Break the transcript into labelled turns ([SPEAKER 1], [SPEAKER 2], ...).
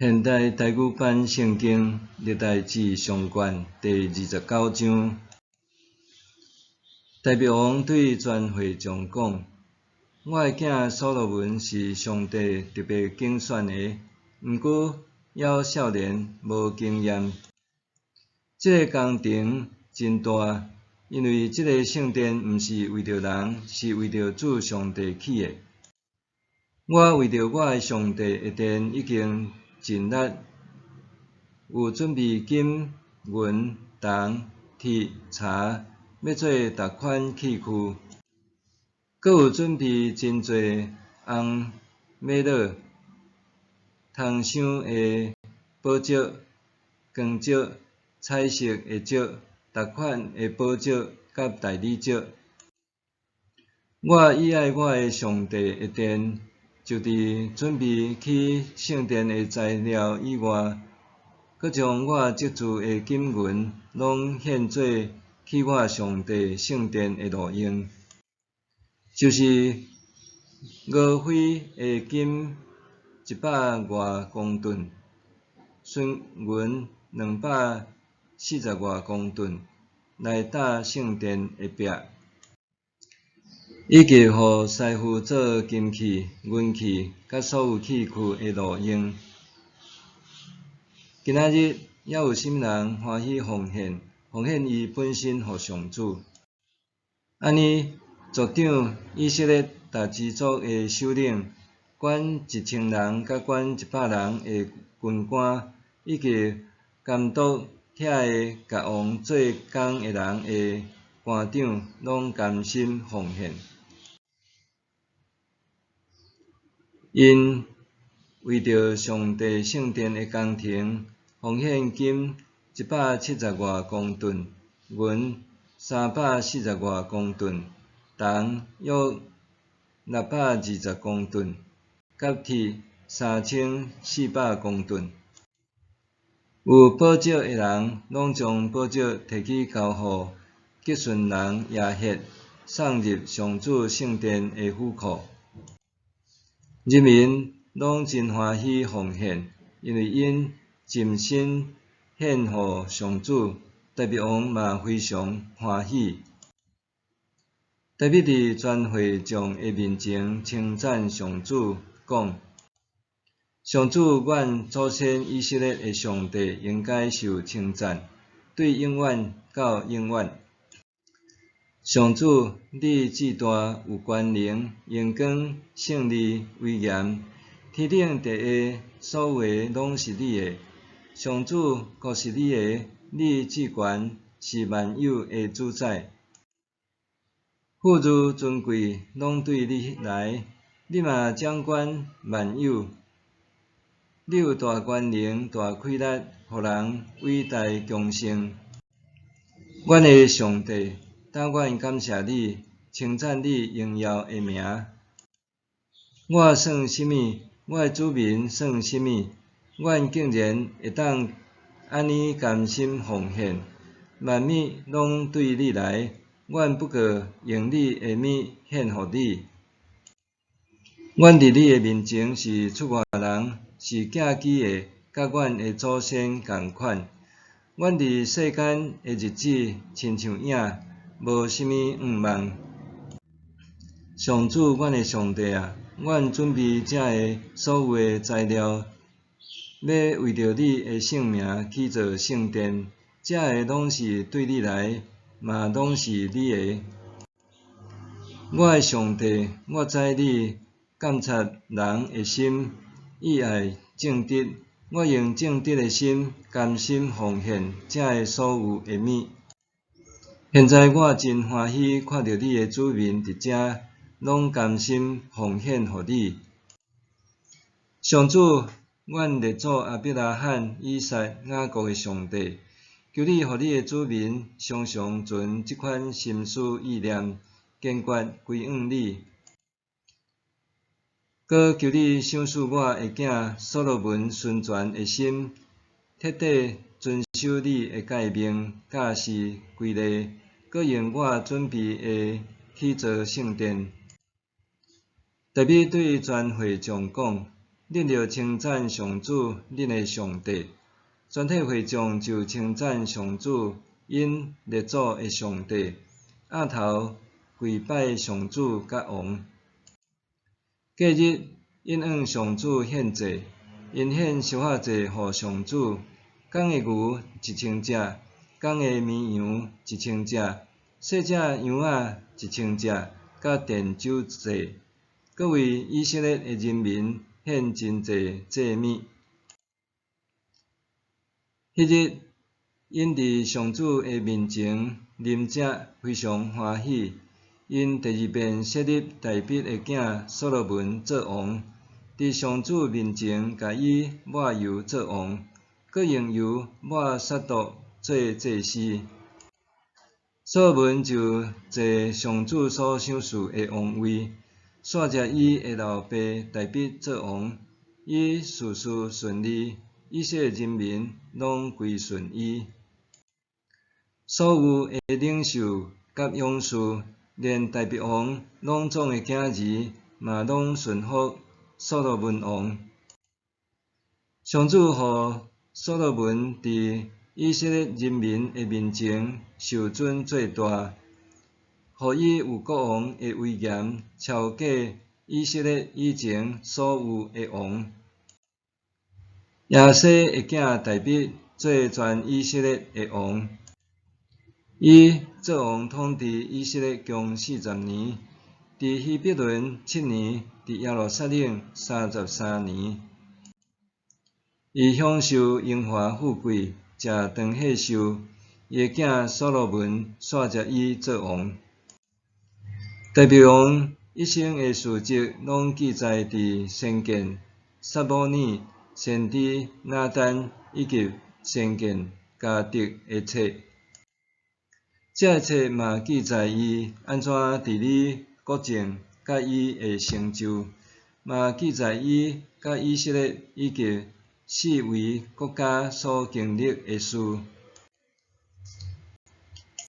[SPEAKER 1] 現代台語版聖經歷代志上卷第二十九章，大衛王對全會眾講：我的囝所羅門是上帝特別揀選的，毋過猶少年，無經驗。這个工程真大，因為這个聖殿毋是為著人，是為著主上帝起的。我為著我的上帝的殿已經盡力，有準備金、銀、銅、鐵、柴，欲做逐款器具，閣有準備真濟紅瑪瑙、銅鑲的寶石、光石、彩色的石，逐款的寶石佮大理石。我喜愛我的上帝的殿，就佇準備起聖殿的材料以外，閣將我積聚的金銀攏獻做起我上帝聖殿的路用，就是俄斐的金一百外公噸，純銀兩百四十外公噸，來搭聖殿的壁。以及予師傅做金器、銀器佮所有器具的路用。今仔日猶有啥物人歡喜奉獻，奉獻伊本身予上主？按呢，族長以色列逐支族的首領，管一千人佮管一百人的軍官，以及監督遐个共王做工的人的官長，攏甘心奉獻。𪜶為著上帝聖殿的工程，奉獻金一百七十外公噸，銀三百四十外公噸，銅約六百二十公噸，佮鐵三千四百公噸。有寶石的人，攏將寶石提去交予吉順人亞赫，送入上主聖殿的府庫。人民攏真歡喜奉獻，因為𪜶盡心獻予上主，大衛王嘛非常歡喜。大衛佇全會眾的面前稱讚上主，講：上主，阮祖先以色列的上帝應該受稱讚，對永遠到永遠。上主，你至大，有權能、榮光、勝利、威嚴，天頂地下所有的攏是你的。上主，國是你的，你至懸，是萬有的主宰。富裕尊貴攏對你來，你嘛掌管萬有。你有大權能、大氣力，予人偉大強盛。阮的上帝，當阮感謝你，稱讚你榮耀的名。我算啥物？我的子民算啥物？阮竟然會當按呢甘心奉獻，萬物攏對你來，阮不過用你的物獻予你。阮佇你的面前是出外人，是寄居的，佮阮的祖先仝款。阮佇世間的日子親像影，無啥物向望。上主，阮的上帝啊，阮準備這个所有的材料，欲為著你的聖名起造聖殿，這个攏是對你來，嘛攏是你的。我的上帝，我知你監察人的心，喜愛正直。我用正直的心，甘心奉獻這个所有的物。現在我真歡喜看著你的子民佇遮，攏甘心奉獻予你。上主，阮列祖亞伯拉罕、以撒、雅各的上帝，求你予你的子民常常存這款心思意念，堅決歸向你。閣求你賞賜我的囝所羅門純全的心，徹底遵守你的誡命、教示、規例，閣用我準備的起造聖殿。大衛對全會眾講：恁著稱讚上主恁的上帝。全體會眾就稱讚上主𪜶列祖的上帝，額頭跪拜上主佮王。隔日，𪜶向上主獻祭，𪜶獻燒化祭予上主，公的牛1000隻，公的綿羊1000隻，細隻羊仔1000隻，佮奠酒祭，閣為以色列的人民獻真濟祭物。彼日，𪜶佇上主的面前啉食，非常歡喜。𪜶第二遍設立大衛的囝所羅門做王，佇上主面前共伊抹油做王，閣用油抹撒督做祭司。所羅門就坐上主所賞賜的王位，紲接伊的老爸大衛做王。伊事事順利，以色列人民攏歸順伊。所有的領袖佮勇士，連大衛王攏總的囝兒，嘛攏順服所羅門王。上主予所羅門佇以色列人民的面前受尊做大，予伊有國王的威嚴，超過以色列以前所有的王。耶西的囝大衛做全以色列的王。伊做王統治以色列共40年，佇希伯崙7年，佇耶路撒冷33年。伊享受榮華富貴，食長歲壽。伊的囝所羅門紲接伊做王。大衛王一生的事蹟，攏記載佇先見撒母耳、先知拿單以及先見迦得的冊。這个冊嘛記載伊按怎治理國政，佮伊的成就，嘛記載伊佮以色列以及四圍國家所經歷的事。